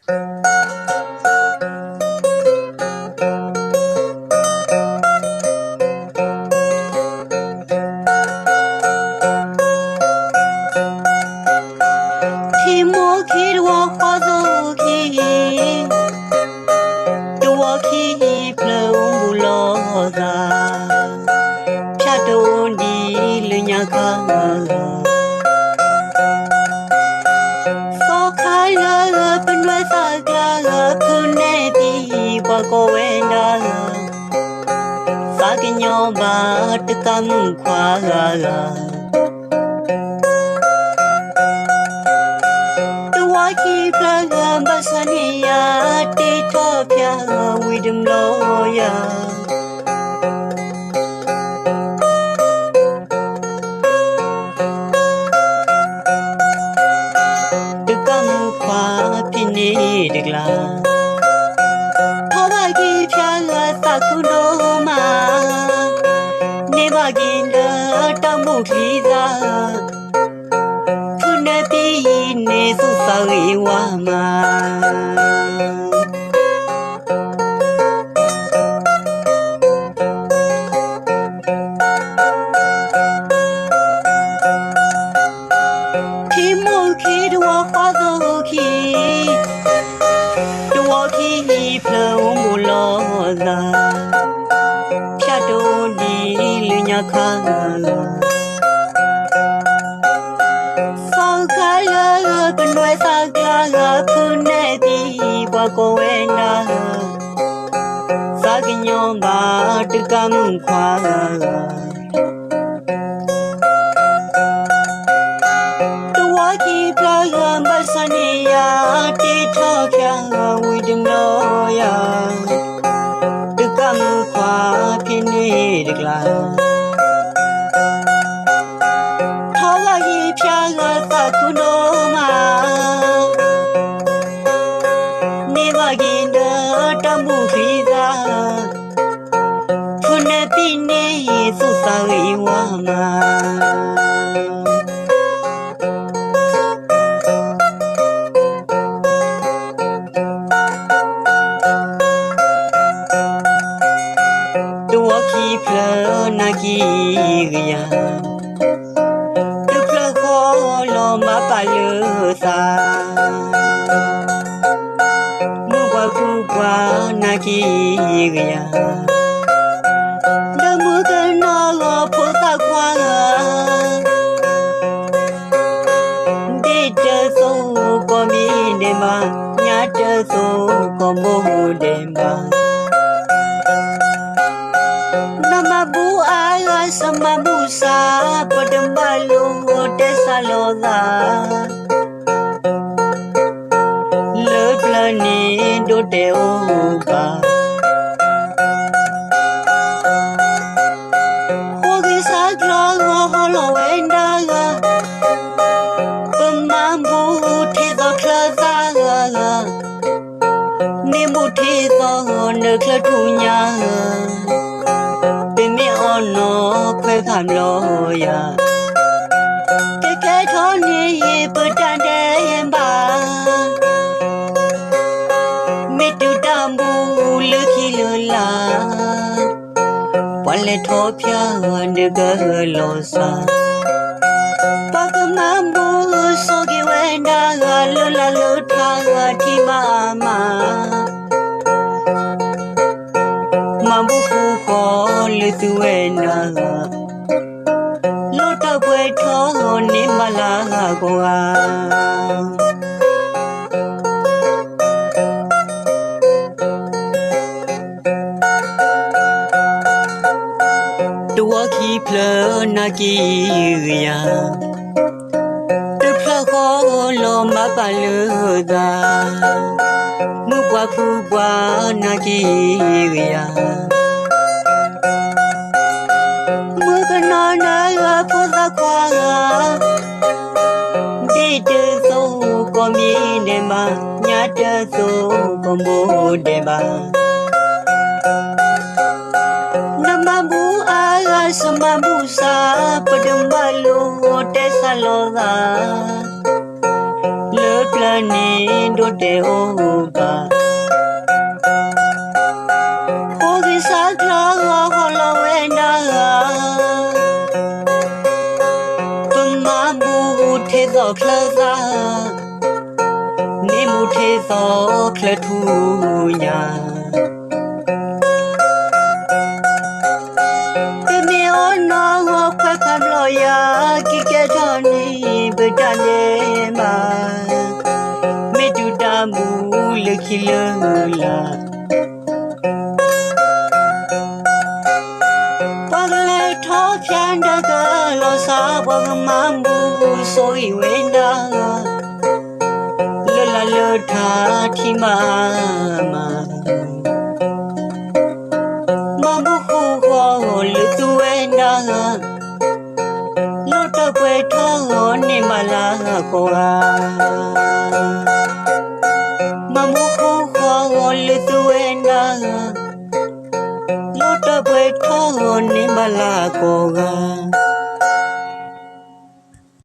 ထံမိၢ်ခံတဝီဃီသိၣ်ခံ, တဝီခံဖျၢၣ်အိၣ်မူလီၤသး, ဖၠၣ်တအိၣ်ဒံးလၢညါခါ, သီခါလၢပနွဲသးကျါ, ဖုနဲၣ်သံပှၤကိးဝဲဒၣ်, သးကညီၤဘၣ်တကးမုၣ်ခွါဂၤဂၤ တဝီခံဖျၢၣ်ဂၤဘၣ်ဆၣ်န့ၣ်ယၤ, တ့ထီၣ်ဖၠၣ်ဝံၤတဘျီယၤ, တကးမုၣ်ခွါဖဲန့ၣ်တကျါ, ထီၣ်ဘၣ်က့ၤဖၠၣ်ဂၤသးခုဒိၣ်မး, န့ၢ်ဘၣ်က့ၤလၢတၢ်မုၢ်ချံသၣ်, ဖုနဲၣ်သံအံၤန့ၣ်သူၣ်သးဂ့ၤဝါမး. ထံမိၢ်ခံတဝီဃီသိၣ်ခံ, တဝီခံဖျၢၣ်အိၣ်မူလီၤသး, ဖၠၣ်တအိၣ်ဒံးလၢညါခါ, သီခါလၢပနွဲသးကျါ, ဖုနဲၣ်သံပှၤကိးဝဲဒၣ်, သးကညီၤဘၣ်တကးမုၣ်ခွါဂၤဂၤ, တဝီခံဖျၢၣ်ဂၤဘၣ်ဆၣ်န့ၣ်ယၤ, တ့ထီၣ်ဖၠၣ်ဝံၤတဘျီယၤ, တကးမုၣ်ခွါဖဲန့ၣ်တကျါ, ထီၣ်ဘၣ်က့ၤဖၠၣ်ဂၤသးခုဒိၣ်မး, န့ၢ်ဘၣ်က့ၤလၢတၢ်မုၢ်ချံသၣ်, ဖုနဲၣ်သံန့ၣ်သူၣ်သးဂ့ၤဝါမး. တဝီခံဖျၢၣ်နာ်က့ၤကယၤ, တဖျၢၣ်ဃီလီၤမၤပာ်လၢသး, မုၢ်ပှၤဖုပှၤနာ်က့ၤကယၤ, လၢမုၢ်ကနီၤလီၤဖိသၣ်ခွါဧၢ, ဒ့ၣ်တသိးကိးမံၤဒဲးဘၣ်, ညၣ်တသိးကိးမိၢ်ဒဲးဘၣ်, နမၤဘူၣ်အါဂၤ စမၤဘူၣ်စါ, ပတဘၣ်လိာ်တဲစးလိာ်သး, လၢပျၢၤန့ၣ်ဒိၣ်တဲာ်အိၣ်ဘၣ်, ဃိးက့ၤဆါကျီၤဂီၤဟီလီၤဝဲဒၣ်ဂၤ, ပမၤဘူၣ်ထံသီချၢသၣ်ဂၤဂၤ, မ့ၢ်ဘူၣ်ထံသီနၢချၢထူၣ်ညါ, ပမ့ၢ်အီၣ်နီၤခွဲးဖးဘျီယၤ, ကကဲထီၣ်န့ၣ်ပတၢ်ဒဲးဘး, မ့ၢ်တုၤတၢ်ဘူၣ်လၢခံလၢလာ်, ပှၤလဲၤထီၣ်ဖၠၣ်ဒုးကလီၤစၢ်, ပှၤကမၤဘူၣ်စိာ်က့ၤဝဲဒၣ်ဂၤ လၢလၢ်လၢထးဂၤထံမၤအမၤ, မၤဘူၣ်ဃူဃီလၢသုဝဲဒၣ်ဂၤ, လီၤတၢ်ပှဲၤထီၣ်န့ၢ်မၤလၤဂၤကိးဂၤ တဝီခံဖျၢၣ်နာ်က့ၤကယၤ, တဖျၢၣ်ဃီလီၤမၤပာ်လၢသး, မုၢ်ပှၤဖုပှၤနာ်က့ၤကယၤ, မုၢ်ကနီၤနၢဂၤဖိသၣ်ခွါဂၤ, ဒ့ၣ်တသိးကိးမံၤဒဲးဘၣ်, ညၣ်တသိးကိးမိၢ်ဒဲးဘၣ် နမၤဘူၣ်အါဂၤ စမၤဘူၣ်စါ, ပတဘၣ်လိာ်တဲစးလိာ်သး, လၢပျၢၤ န့ၣ်ဒိးတဲအိၣ်ဘၣ်, ဖိသ့ၣ်စးကျါဂီၤဟီၣ်လီၤဝဲဒၣ်ဧါ, ပမၤဘူၣ်ထဲသိးချၢသၣ်, န့ၣ်မူထဲသိးချၢထူညါ, ပမ့ၢ်အိၣ်နီၢ်ဂီၤခွဲးဖးဘျီယၤ, က့ၤကဲထီၣ်န့ၣ်ပတၢ်ဒဲးဘး, မ့ၢ်တုၤတၢ်ဘူၣ်လၢခံလၢလာ်, ပှၤကလဲၤထီၣ်ဖၠးဒၢကလီၤစၢ်, ပှၤကမၤဘူၣ်ဆိၣ်ဂ့ၤဝဲဒၣ်, လၢလၢ်လၢထးထံမးမး, မၤဘူၣ်ဃူဃီၤလၢသုဝဲဒၣ်, လီၤတၢ်ပှဲၤထီၣ်ဂီၤန့ၢ်ဘၣ်လၢကိးဂၤ, မၤဘူၣ်ဃူဃီၤလၢသုဝဲဒၣ်, လီၤတၢ်ပှဲၤထီၣ်ဂီၤန့ၢ်ဘၣ်လၢကိးဂၤ.